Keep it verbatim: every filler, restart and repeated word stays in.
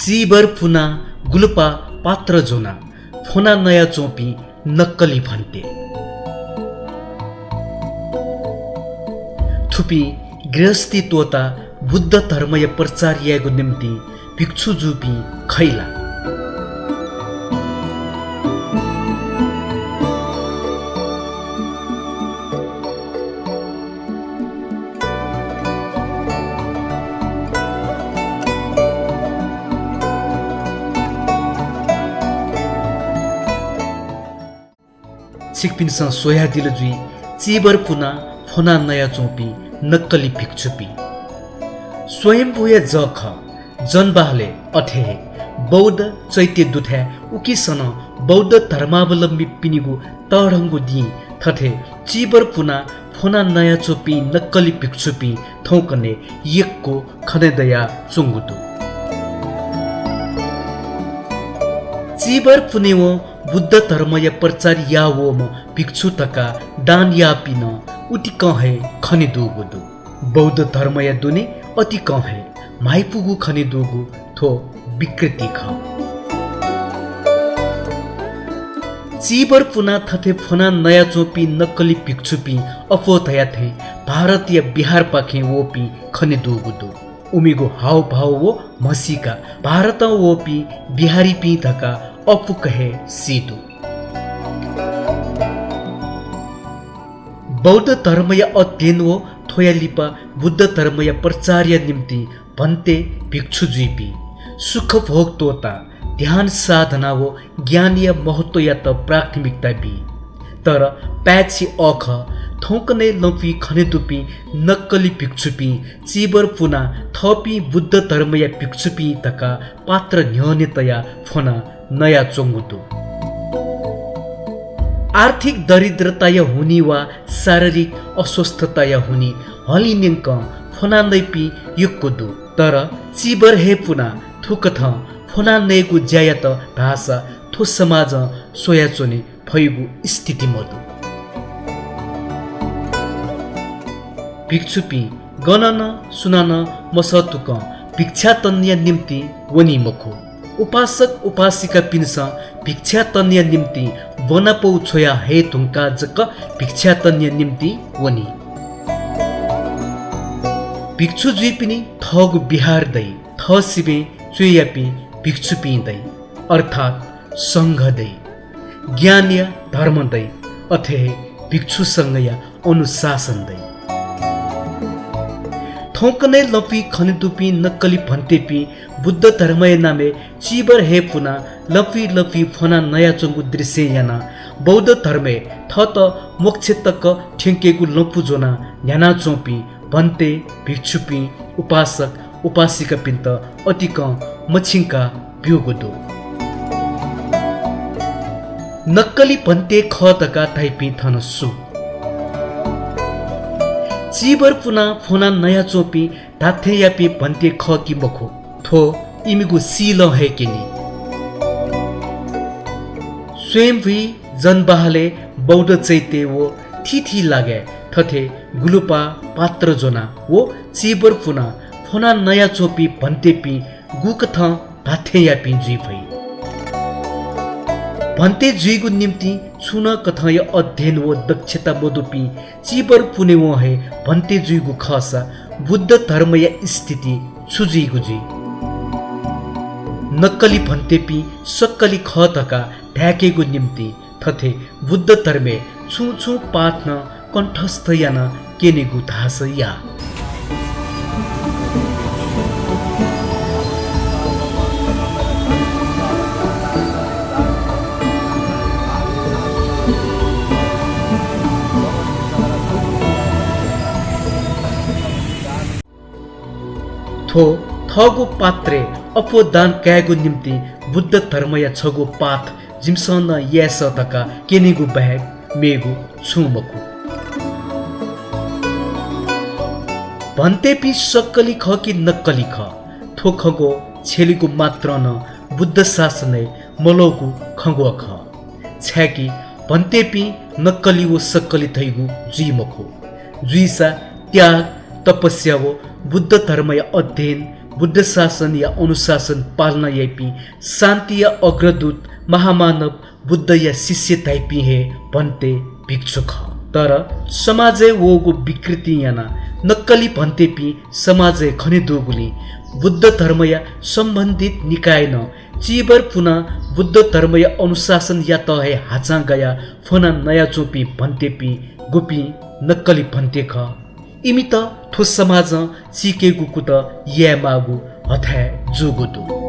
चीबर पुनाः गुलुपा पात्र ज्वनाः फ्वना नयाच्वंपिं नक्कली भन्ते। थुपिं गृहस्थी त्वःताः बुद्ध धर्मया प्रचार यायेगु निंतिं भिक्षु जूपिं खइ ला? छिकपिन्सं स्वयादिल जुइ, चीबर पुनाः फ्वना नयाच्वंपिं नक्कली भिक्षुपिं। स्वयम्भूया जः खः। जनबहालय् अथे हे बौद्ध चैत्य दुथाय् उकिसनं बौद्ध धर्मावलम्बीपिनिगु तःधंगु दिं थथे चीबर पुनाः फ्वना नयाच्वंपिं नक्कली भिक्षुपिं थौंकन्हय् यक्व खने दयाच्वंगु दु। चीबर पुनेवं बुद्ध धर्मया प्रचार याः वःम्ह भिक्षु धकाः दान याःपिं नं उतिकं हे खने दुगु दु। बौद्ध धर्मया दुने अतिकं हे म्हाइपुगु खने दुगु थ्व विकृति खः। चीबर पुनाः थथे फ्वना नयाच्वंपिं नक्कली भिक्षुपिं अप्वः धया थें भारतया बिहारपाखें वःपिं खने दुगु दु। उमिगु हावभाव व म्हसीका भारतं वःपिं बिहारीपिं धकाः अःपुक हे सी दु। बौद्ध धर्मया अध्ययन व थ्वया लिपा बुद्ध धर्मया प्रचारया निंतिं भन्ते भिक्षु जुइपिं सुखभोग त्वःताः ध्यान साधना व ज्ञानया महत्वयात प्राथमिकता बी। तर पाय्छि अःखः, थौंकन्हय् लँपुइ खने दुपिं नक्कली भिक्षुपिं चीबर पुनाः थःपिं बुद्ध धर्मया भिक्षुपिं धकाः पात्र न्ह्यःने तयाः फ्वना नयाच्वंगु दु। आर्थिक दरिद्रताया हुनिं वा शारीरिक अस्वस्थताया हुनिं हलिं न्यंकं फ्वना नइपिं यक्व दु। तर चीबर हे पुनाः थुकथं फ्वना नयेगु ज्यायात धाःसा थ्व समाजं स्वयाच्वने फइगु स्थिति मदु। भिक्षुपिं गनं नं सुनानं मसःतुकं भिक्षाटनया निंतिं वनी मखु। उपासक उपासिकापिन्सं भिक्षाटनया निंतिं ब्वनापौ छ्वया हये धुंकाः जक भिक्षाटनया निंतिं वनी। भिक्षु जुइपिनि थःगु बिहार दइ, थःसिबें च्वय्‌यापिं भिक्षुपिं दइ, अर्थात् संघ दइ। ज्ञानया धर्म दइ, अथे हे भिक्षु संघया अनुशासन दइ। थौंकन्हय् लँपुइ खने दुपिं नक्कली भन्तेपिं बुद्ध धर्मया नामय् चीबर हे पुनाः लँपुइ लँपुइ फ्वना नयाच्वंगु दृश्यं यानाः बौद्ध धर्मय् थःत मोक्ष तक थ्यंकेगु लँपु ज्वनाः न्ह्यानाच्वंपिं भन्ते, भिक्षुपिं, उपासक, उपासिकापिन्त अतिकं मछिंका ब्यूगु दु। नक्कली भन्ते खः धकाः धाइपिं थन सु? चीबर पुनाः फ्वना नयाच्वंपिं धात्थेंयापिं भन्ते खः कि मखु, थ्व इमिगु सीलं हे क्यनी। स्वयम्भुइ जनबहालय् बौद्ध चैत्य व थीथी लागाय् थथे गुलुपा पात्र ज्वनाः व चीबर पुनाः फ्वना नयाच्वंपिं भन्तेपिं गुकथं धात्थेंयापिं जुइ फइ? भन्ते जुइगु निंतिं छुं नं कथंया अध्ययन व दक्षता मदुपिं चीबर पुनेवं हे भन्ते जुइगु खःसा बुद्ध धर्मया स्थिति छु जुइगु जुइ? नक्कली भन्तेपिं सक्कली खः धकाः धाय्‌केगु निंतिं थथे बुद्ध धर्मय् छुं छुं पाठ नं कण्ठस्थ यानाः क्यनेगु धाःसा या। थ्व थःगु पात्रय् अप्वः दान कायेगु निंतिं बुद्ध धर्मया छगू पाठ जिमिसं नं याये सः धकाः क्यनेगु बाहेक मेगु छुं मखु। भन्तेपिं सक्कली खः कि नक्कली खः, थ्व खँग्वः छ्यलेगु मात्रं नं बुद्ध शासनय् मल्वःगु खँग्वः खः। छाय्‌कि भन्तेपिं नक्कली व सक्कली धइगु जुइ मखु। जुइसा त्याग, तपस्या व बुद्ध धर्मया अध्ययन, बुद्ध शासनया अनुशासन पालना याइपिं शान्तिया अग्रदूत महामानव बुद्धया शिष्य धाइपिं हे भन्ते भिक्षु खः। तर समाजय् वःगु विकृतिं यानाः नक्कली भन्तेपिं समाजय् खने दुगुलिं बुद्ध धर्मया सम्बन्धित निकायनं चिबर पुनाः बुद्ध धर्मया अनुशासनयात हे हाचां गयाः फ्वना नयाच्वंपिं भन्तेपिं गुपिं नक्कली भन्ते खः। इमित थ्व समाजं चीकेगु कुतः यायेमाःगु हथाय् जूगु दु।